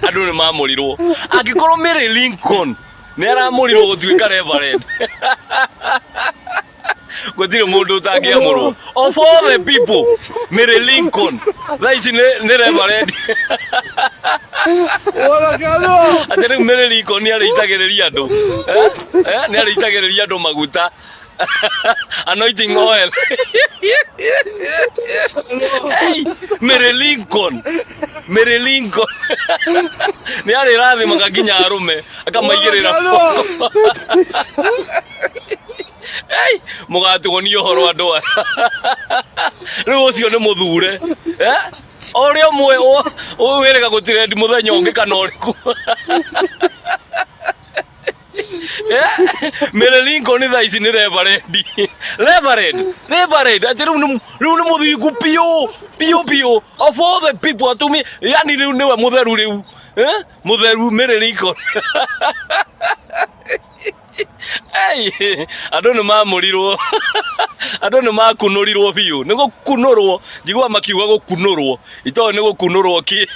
Andũ nĩ mamũrirwo. Angĩkorwo Mary Lincoln nĩ aramũrirwo gũtuĩka reverend, gũtirĩ mũndũ ũtangĩamũrwo. Of all the people, Mary Lincoln thaa ici nĩ reverend. Atĩ rĩu Mary Lincoln nĩ arĩitagĩrĩria andũ. Eh? Eh? Nĩ arĩitagĩrĩria andũ maguta. Anointing oil. Hey, Mary Lincoln. Mary Lincoln. Nĩ arĩrathimaga nginya arũme akamaigĩrĩra moko. Hey, mũgatuonia ũhoro andũ aya. Rĩu ũcio nĩ mũthure. Eh? O ũrĩa ũmwe wĩrĩga gũtirendi mũthenya ũngĩ kana ũrĩkũ. Mary Lincoln thaa ici nĩ reverend. Reverend, reverend, atĩ rĩu nĩ rĩu nĩ mũthingu biũ biũ biũ. Of all the people atumia, yani rĩu nĩwe mũtheru rĩu. Eh? Mũtheru Mary Lincoln. Hey, andũ nĩ mamũrirwo. Andũ nĩ makunũrirwo biũ. Nĩ gũkunũrwo. Njiguaga makiuga gũkunũrwo. Itoĩ nĩ gũkunũrwo kĩ.